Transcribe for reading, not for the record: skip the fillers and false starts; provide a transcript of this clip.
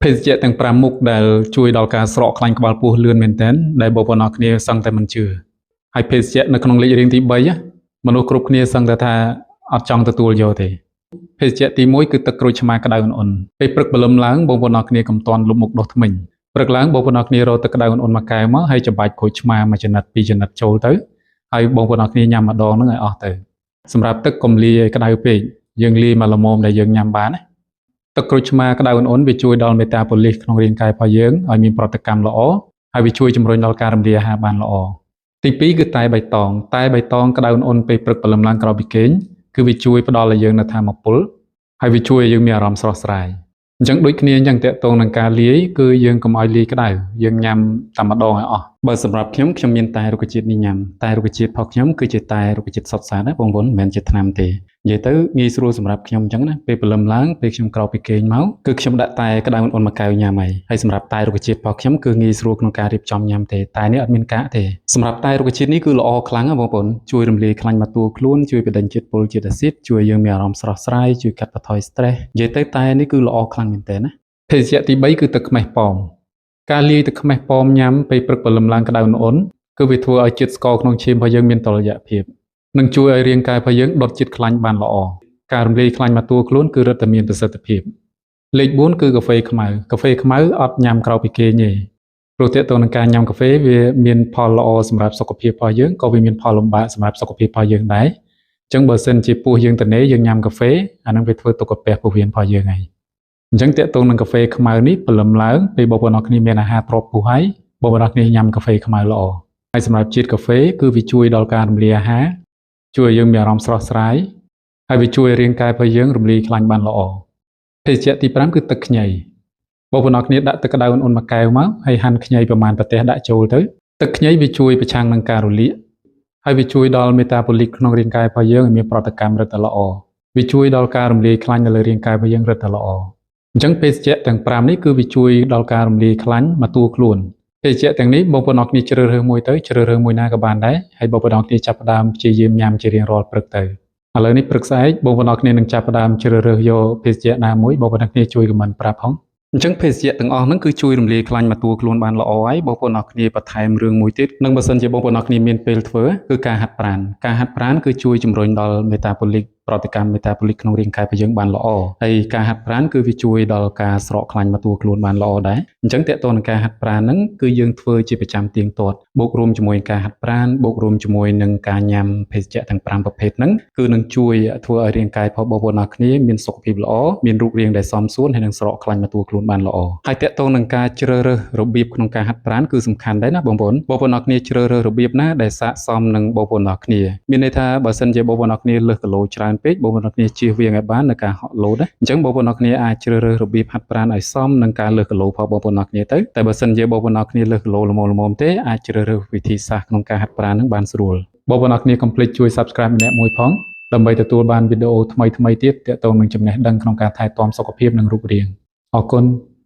ភេសជ្ជៈទាំង5មុខដែលជួយដល់ការស្រកខ្លាញ់ក្បាលពោះលឿនមែនទែនដែលបងប្អូនអរគ្នាសឹងតែមិនជឿហើយភេសជ្ជៈនៅក្នុងលេខរៀងទី3មនុស្សគ្រប់គ្នាសឹងតែថាអត់ចង់ទទួលយកទេភេសជ្ជៈទី1គឺទឹកក្រូចឆ្មាក្តៅអ៊ុនៗពេលព្រឹកព្រលឹមឡើងបងប្អូនអរគ្នាកុំទាន់លុបមុខដុសធ្មេញព្រឹកឡើងបងប្អូនអរគ្នារកទឹកក្តៅអ៊ុនៗមួយកែវមកហើយច្របាច់ក្រូចឆ្មាមួយចំណិតពីរចំណិតចូលទៅហើយបងប្អូនអរគ្នាញ៉ាំម្ដងហ្នឹងឲ្យអស់ទៅសម្រាប់ទឹកកុំលាយឲ្យក្តៅពេកយើងលាយមកល្មមដែលយើងញ៉ាំបានណាទឹកក្រូចឆ្មាក្តៅអ៊ុនៗវាជួយដល់ metabolism ក្នុងរាងកាយរបស់យើងឲ្យមានប្រតិកម្មល្អហើយវាជួយជំរុញដល់ការរំលាយអាហារបានល្អទី2គឺតែបៃតងតែបៃតងក្តៅអ៊ុនៗពេលព្រឹកព្រលឹមឡើងក្រោយពីគេងគឺវាជួយផ្ដល់ឲ្យយើងនូវថាមពលហើយវាជួយឲ្យយើងមានអារម្មណ៍ស្រស់ស្រាយអញ្ចឹងដូចគ្នាអញ្ចឹងតាក់ទងនឹងការលាយគឺយើងកុំឲ្យលាយក្តៅយើងញ៉ាំតែម្ដងឲ្យអស់បើសម្រាប់ខ្ញុំខ្ញុំមានតែរុក្ខជាតិនេះញ៉ាំតែរុក្ខជាតិរបស់ខ្ញុំគឺជាតែរុក្ខជាតិសុទ្ធសាធណាបងប្អូនមិនមែនជាថ្នាំទេនិយាយទៅងាយស្រួលសម្រាប់ខ្ញុំអញ្ចឹងណាពេលព្រលឹមឡើងពេលខ្ញុំក្រោកពីគេងមកគឺខ្ញុំដាក់តែក្តៅអ៊ុនៗមួយកែវញ៉ាំហើយហើយសម្រាប់តែរុក្ខជាតិរបស់ខ្ញុំគឺងាយស្រួលក្នុងការរៀបចំញ៉ាំទេតែនេះអត់មានកាកទេសម្រាប់តែរុក្ខជាតិនេះគឺល្អខ្លាំងណាបងប្អូនជួយរំលាយខ្លាញ់មកតួខ្លួនជួយបដិញជាតិពុលជាតិអាស៊ីតជួយឲ្យយើងមានអារម្មណ៍ស្រស់ស្រាយជួយកាត់បន្ថយ stress និយាយទៅតែនេះគឺល្អខ្លាំងមែនទែនណាភេសជ្ជៈទី3គឺទឹកខ្មេះប៉ោមការលាយទឹកខ្មេះប៉ោមញ៉ាំពេលព្រឹកព្រលឹមឡើងក្តៅអ៊ុនៗគឺវាធ្វើឲ្យជាតិស្ករក្នុងឈាមរបស់យើងមានតុល្យភាពនិងជួយឲ្យរាងកាយរបស់យើងដុតជាតិខ្លាញ់បានល្អការរំលាយខ្លាញ់មកតួខ្លួនគឺរឹតតែមានប្រសិទ្ធភាពលេខ4គឺកាហ្វេខ្មៅកាហ្វេខ្មៅអត់ញ៉ាំក្រៅពីគេងទេព្រោះទាក់ទងនឹងការញ៉ាំកាហ្វេវាមានផលល្អសម្រាប់សុខភាពរបស់យើងក៏វាមានផលលំបាកសម្រាប់សុខភាពរបស់យើងដែរអញ្ចឹងបើសិនជាពោះយើងតនេយើងញ៉ាំកាហ្វេអានឹងវាធ្វើទុក្ខពះពោះវៀនរបស់យើងហើយអញ្ចឹងទាក់ទងនឹងកាហ្វេខ្មៅនេះព្រលឹមឡើងពេលបងប្អូនអរគ្នាមានអាហារទ្របពោះហើយបងប្អូនអរគ្នាញ៉ាំកាហ្វេខ្មៅល្អហើយសម្រាប់ជាតិកាហ្វេគឺវាជួយដល់ការរំលាយអាហារជួយឲ្យយើងមានអារម្មណ៍ស្រស់ស្រាយហើយវាជួយឲ្យរាងកាយរបស់យើងរំលាយខ្លាញ់បានល្អភេសជ្ជៈទី5គឺទឹកខ្ញីបងប្អូនអរគ្នាដាក់ទឹកក្តៅអ៊ុនៗមួយកែវមកហើយហាន់ខ្ញីប្រមាណប្រទេសដាក់ចូលទៅទឹកខ្ញីវាជួយប្រឆាំងនឹងការរលាកហើយវាជួយដល់ metabolic ក្នុងរាងកាយរបស់យើងឲ្យមានប្រតិកម្មរឹតតែល្អវាជួយដល់ការរំលាយខ្លាញ់នៅលើរាងកាយរបស់យើងរឹតតែល្អអញ្ចឹងភេសជ្ជៈទាំង5នេះគឺវាជួយដល់ការរំលាយខ្លាញ់មកតួខ្លួនភេសជ្ជៈទាំងនេះបងប្អូនអរគ្នាជ្រើសរើសមួយទៅជ្រើសរើសមួយណាក៏បានដែរហើយបងប្អូនអរគ្នាចាប់ផ្ដើមព្យាយាមញ៉ាំជារៀងរាល់ព្រឹកទៅឥឡូវនេះព្រឹកស្អែកបងប្អូនអរគ្នានឹងចាប់ផ្ដើមជ្រើសរើសយកភេសជ្ជៈណាមួយបងប្អូនអរគ្នាជួយ comment ប្រាប់ផងអញ្ចឹងភេសជ្ជៈទាំងអស់ហ្នឹងគឺជួយរំលាយខ្លាញ់មកតួខ្លួនបានល្អហើយបងប្អូនអរគ្នាបន្ថែមរឿងមួយទៀតនិងបើសិនជាបងប្អូនអរគ្នាមានពេលធ្វើគឺការហាត់ប្រាណការហាត់ប្រាណគឺជួយជំរុញដល់ metabolic ប្រតិកម្ម metabolic ក្នុងរាងកាយរបស់យើងបានល្អហើយការហាត់ប្រាណគឺវាជួយដល់ការស្រកខ្លាញ់មកតួខ្លួនបានល្អដែរអញ្ចឹងតើតើនឹងការហាត់ប្រាណហ្នឹងគឺយើងធ្វើជាប្រចាំទៀងទាត់បូករួមជាមួយការហាត់ប្រាណបូករួមជាមួយនឹងការញ៉ាំភេសជ្ជៈទាំង5ប្រភេទហ្នឹងគឺនឹងជួយធ្វើឲ្យរាងកាយរបស់បងប្អូនអរគ្នាមានសុខភាពល្អមានរូបរាងដែលសមសួនហើយនឹងស្រកខ្លាញ់មកតួខ្លួនបានល្អហើយតើតើនឹងការជ្រើសរើសរបៀបក្នុងការហាត់ប្រាណគឺសំខាន់ដែរណាបងប្អូនបងប្អូនអរគ្នាជ្រើសរើសរបៀបណាដែលស័ក្តិសមនឹងបងប្អូនអរគ្នាមានន័យថាបើសិនជាបងប្អូនអរគ្នាលើសគីឡូច្រើនពេកបងប្អូនអរគ្នាជៀសវាងឲ្យបាននៅការហក់លោតណាអញ្ចឹងបងប្អូនអរគ្នាអាចជ្រើសរើសរបៀបហាត់ប្រាណឲ្យសមនឹងការលើសគីឡូរបស់បងប្អូនអរគ្នាទៅតែបើសិនជាបងប្អូនអរគ្នាលើសគីឡូល្មមៗទេអាចជ្រើសរើសវិធីសាស្ត្រក្នុងការហាត់ប្រាណនឹងបានស្រួលបងប្អូនអរគ្នាកុំភ្លេចជួយ Subscribe ម្នាក់មួយផងដើម្បីទទួលបានវីដេអូថ្មីៗទៀតទាក់ទងនឹងចំណេះដឹងក្នុងការថែទាំសុខភាពនិងរូបរាងអរគុណ។